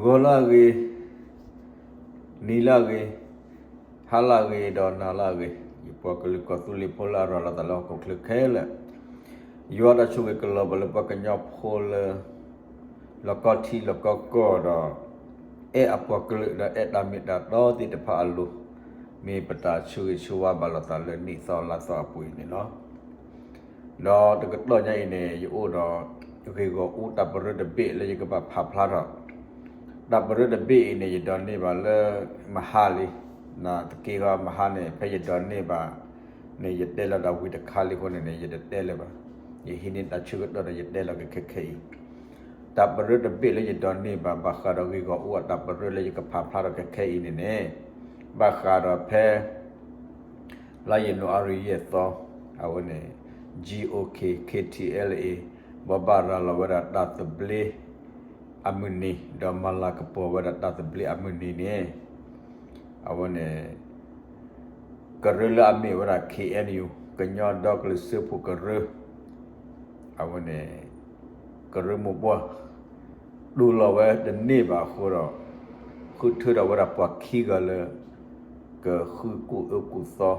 ဂီၤလၢအဂ့ၤ, နံၤလၢအဂ့ၤ, ဟါလၢအဂ့ၤ ဒီးနၤလၢအဂ့ၤ, ယပှၤကလုာ်ကီၢ်သူလ့ၤဖိလၢအရၤလီၤသးလၢဟီၣ်ခိၣ်ချၢခဲလၢာ်, ယွၤတၢ်ဆိၣ်ဂ့ၤကလီၤဘၣ်လၢပှၤကညီဖိလၢ လီၢ်ကီထံလီၢ်ကီကီၢ်ဒီး အဲၣ်အပှၤကလုာ်ဒီးအဲၣ်တၢ်မ့ၢ်တၢ်တီသ့ၣ်တဖၣ်အလိၤ, မ့ၢ်ပတၢ်ဆိၣ်ဂ့ၤဆိၣ်ဝါဘၣ်လိာ်သးလၢနံၣ်သီလါသီအပူၤအံၤန့ၣ်လီၤ. ဒီးတကတီၢ်ညါအံၤန့ၣ် ယအိၣ်ဒီး ဂ့ၢ်ဂီၢ်အူတၢ်ပရၢတဘ့ၣ်လၢယကဘၣ်ဖးဖျါထီၣ်, တၢ်ပရၢတဘ့ၣ်အံၤန့ၣ် ယဒိးန့ၢ်ဘၣ်လၢ မဟါလံ, နာ်သက့ဃီမဟါန့ၣ် ဖဲယဒိးန့ၢ်ဘၣ်န့ၣ် ယတဲလီၤတၢ်ဝံၤတခါလံအဃိန့ၣ်န့ၣ် ယတတဲလၢၤဘၣ်, ယဟံးန့ၢ်တၢ်ဆၢကတီၢ်ဒီးယတဲလီၤက့ၤခဲခဲအံၤ, တၢ်ပရၢတဘ့ၣ်လၢယဒိးန့ၢ်ဘၣ် ဘၣ်ဃးဒီးဂ့ၢ်ဂီၢ်အူအတၢ်ပရၢလၢယကဖးဖျါထီၣ်ခဲခဲအံၤန့ၣ်န့ၣ်, ဘၣ်ဃးဒီးဖဲ လါယနူၤအါရံၤယဲၢ်သီ, အဝဲန့ၣ် GOK KTLA ဘိးဘၣ်ရၤလီၤဝဲဒၣ်တၢ်သဘျ့အမုၢ်နံၤ ဒီးမၤလၤကပီၤဝဲဒၣ်တၢ်သဘျ့အမုၢ်နံၤန့ၣ်, အဝဲန့ၣ် ကရၢလၢအမ့ၢ်ဝဲဒၣ် KNU ကညီဒီကလုာ်စၢဖှိၣ်ကရၢ, အဝဲန့ၣ် ကရၢမိၢ်ပှၢ် တူၢ်လိာ်ဝဲတန့ၢ်ဘၣ်အဃိဒီး ဃုထၢထီၣ်ဝဲဒၣ်ပှၤခံဂၤလၢ ကဃုကူၣ်အၢကူၣ်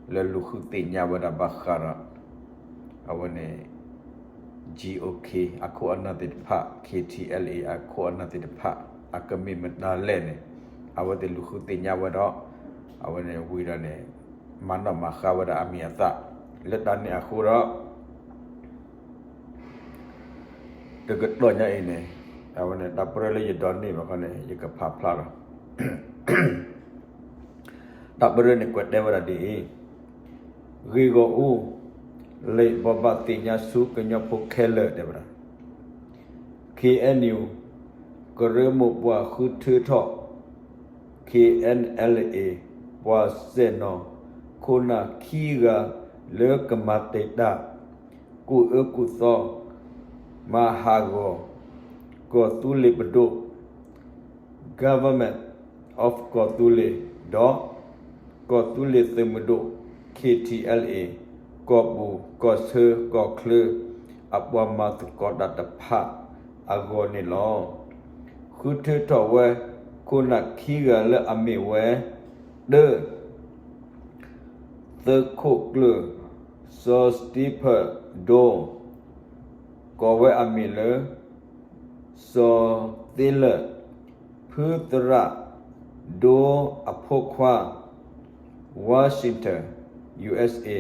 သီ လၢလူၤဃုသ့ၣ်ညါဝဲဒၣ်ဘၣ်ဃးဒီး အဝဲန့ၣ် GOK အခိၣ်အနၢ်သ့ၣ်တဖၣ် KTLA အခိၣ်အနၢ်သ့ၣ်တဖၣ် အကမ့ၢ်မတၤလဲၣ်န့ၣ် အဝဲသ့ၣ်လူၤဃုသ့ၣ်ညါဝဲဒီး အဝဲန့ၣ်ဝံၤဒီးန့ၣ် မၤနီၣ်မၤဃါဝဲဒၣ်အမံၤအသၣ် လၢတၢ်န့ၣ်အဃိဒီး တကတီၢ်ညါအံၤန့ၣ် အဝဲန့ၣ် တၢ်ပရၢလၢယဒိးန့ၢ်ဘၣ်ခီန့ၣ် ယကဖးဖျါလီၤ. တၢ်ပရၢန့ၣ်ကွဲးတဲဝဲဒၣ်ဒ်အံၤ, ဂ့ၢ်ဂီၢ်အူ လံာ်ဘိးဘၣ်သ့ၣ်ညါဆူကညီဖိခဲလၢာ်တဲဝဲဒၣ် KNU ကရၢမိၢ်ပှၢ်ဃုထၢထီၣ် KNLA ပှၤစဲၣ်နီၤ ခိၣ်နၢ်ခံဂၤလၢကမၤတ့ၢ်တၢ် ကူၣ်အၢကူၣ်သီ မၤဟးဂီၤ ကီၢ်သူလ့ၤပဒိၣ် Government of ကီၢ်သူလ့ၤ ဒီး ကီၢ်သူလ့ၤသုးမုၢ်ဒိၣ် KTLA ကီၢ်ပူၤကီၢ်ဆၢကီၢ်ချၢ အပှၤမၤသကိးတၢ်တဖၣ်အဂီၢ်န့ၣ်လီၤ. ဃုထၢထီၣ်ဝဲ ခိၣ်နၢ်ခံဂၤလၢအမ့ၢ်ဝဲ တၢ သုးခိၣ်ကျၢၢ် စီၤ Stephen Doe ကိးဝဲအမံၤလၢ စီၤသ့လၢာ် ဖုသရၣ်ဒိအဖိခွါ Washington USA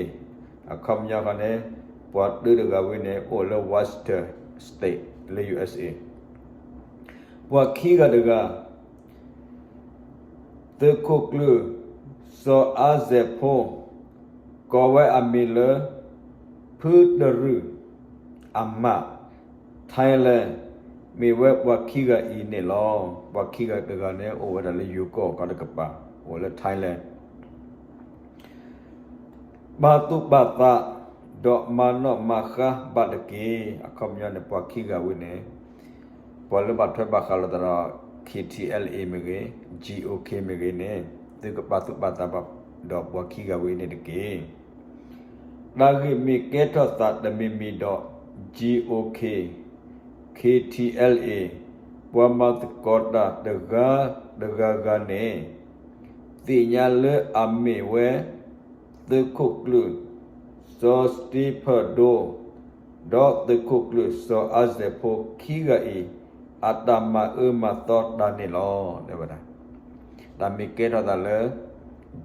အခီပညီန့ၣ် ပှၤတၢတဂၤဝဲန့ၣ် အိၣ်လၢ Washington State လၢ USA ပှၤခံဂၤတဂၤ သုးခိၣ်ကျၢၢ် စီၤအါစဲးဖိ ကိးဝဲအမံၤလၢ ဖုတရူး အမး Thailand မ့ၢ်ဝဲပှၤခံဂၤအံၤန့ၣ်လီၤ. ပှၤခံဂၤတဂၤန့ၣ် အိၣ်ဝဲဒၣ်လၢယိၤကီၢ်ကီၢ်တကပၤ အိၣ်လၢ Thailand ပာ်သူၣ်ပာ်သး ဒီးမၤနီၣ်မၤဃါဘၣ်တက့ၢ်. အခီပညီန့ၣ် ပှၤခံဂၤဝဲန့ၣ် ပှၤလၢဘၣ်ထွဲဘၣ်ဃးလိာ်သးဒီး KTLA မ့ၢ်ဂ့ၤ, GOK မ့ၢ်ဂ့ၤန့ၣ် သုကပာ်သူၣ်ပာ်သးဘၣ်ဒီးပှၤခံဂၤဝဲန့ၣ်တက့ၢ်. တၢ်ဂ့ၢ်မ့ၢ်ကဲထီၣ်သးတမံၤမံၤဒီး GOK, KTLA ပှၤမၤသကိးတၢ်တဂၤတဂၤဂၤန့ၣ် သ့ၣ်ညါလၢအမ့ၢ်ဝဲ သုးခိၣ်ကျၢၢ် စီၤ Stephen Doe ဒီးသုးခိၣ်ကျၢၢ် စီၤအါစဲးဖိခံဂၤအံၤ အတၢ်မၤအၢမၤသီတၢ်န့ၣ်လီၤ တဲဝဲဒၣ်. တၢ်မ့ၢ်ကဲထီၣ်သးလၢ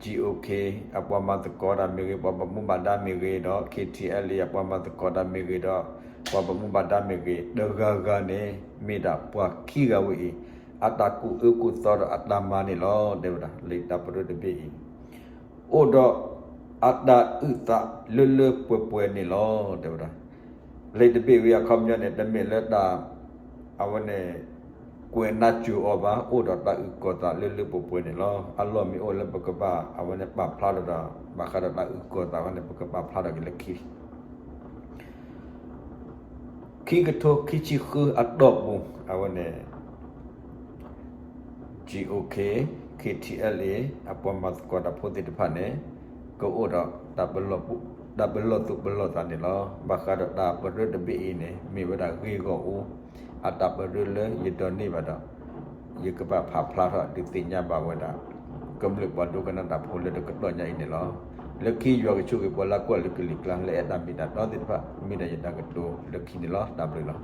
GOK အပှၤမၤသကိးတၢ်မ့ၢ်ဂ့ၤ, ပှၤဘၣ်မူဘၣ်ဒါမ့ၢ်ဂ့ၤ, ဒီး KTLA အပှၤမၤသကိးတၢ်မ့ၢ်ဂ့ၤဒီး ပှၤဘၣ်မူဘၣ်ဒါမ့ၢ်ဂ့ၤ တဂၤဂၤန့ၣ် မ့ၢ်ဒၣ်ပှၤခံဂၤဝဲအံၤ အတၢ်ကူၣ်အၢကူၣ်သီဒီးအတၢ်မၤန့ၣ်လီၤ တဲဝဲဒၣ်. လံာ်တၢ်ပရၢတဘ့ၣ်အံၤ အိၣ်ဒီးအတၢ်အုၣ်သးလၢလၢပှဲၤပှဲၤန့ၣ်လီၤ တဲဝဲဒၣ်. လံာ်တဘ့ၣ်ဝဲအခီပညီန့ၣ် တမ့ၢ်လၢတၢ် အဝဲန့ၣ် ကွဲးနါစၢၤအီၤဘၣ်, အိၣ်ဒီးတၢ်အုၣ်ကီၤသးလၢလၢပှဲၤပှဲၤန့ၣ်လီၤ. အလီၢ်မ့ၢ်အိၣ်လၢပကဘၣ် အဝဲန့ၣ်ပာ်ဖျါထီၣ်ဒီး ဘၣ်ဃးဒီးတၢ်အုၣ်ကီၤသးဝဲန့ၣ် ပကပာ်ဖျါထီၣ်က့ၤလၢခံ ခံကထိခံဆံဃုအတီၢ်ပူၤ အဝဲန့ၣ် GOK, KTLA အပှၤမၤသကိးတၢ်ဖိသ့ၣ်တဖၣ်န့ၣ် ကအိၣ်ဒီးတၢ်ပလီၢ်သူၣ်ပလီၢ်သးန့ၣ်လီၤ. ဘၣ်ဃးဒီးတၢ်ပရၢတဘ့ၣ်အံၤန့ၣ် မ့ၢ်ဝဲဒၣ်ဂ့ၢ်ဂီၢ်အူ အတၢ်ပရၢလၢယဒိးန့ၢ်ဘၣ်ဒီး ယကဘၣ်ဖးဖျါထီၣ်ဒုးသ့ၣ်ညါဘၣ်ဝဲဒၣ် ကမျၢၢ်ပှၤဒိကနၣ်တၢ်ဖိလၢတကတီၢ်ညါအံၤန့ၣ်လီၤ. လၢခံယွၤကဆိၣ်ဂ့ၤပှၤလၢကွၢ်လၢကလံၤကျါလၢအဲၣ်တၢ်မ့ၢ်တၢ်တီသ့ၣ်တဖၣ် မ့ၢ်ဒၣ်ယတၢ်ကတိၤလၢခံန့ၣ်လီၤ. တၢ်ဘျုးလီၤ.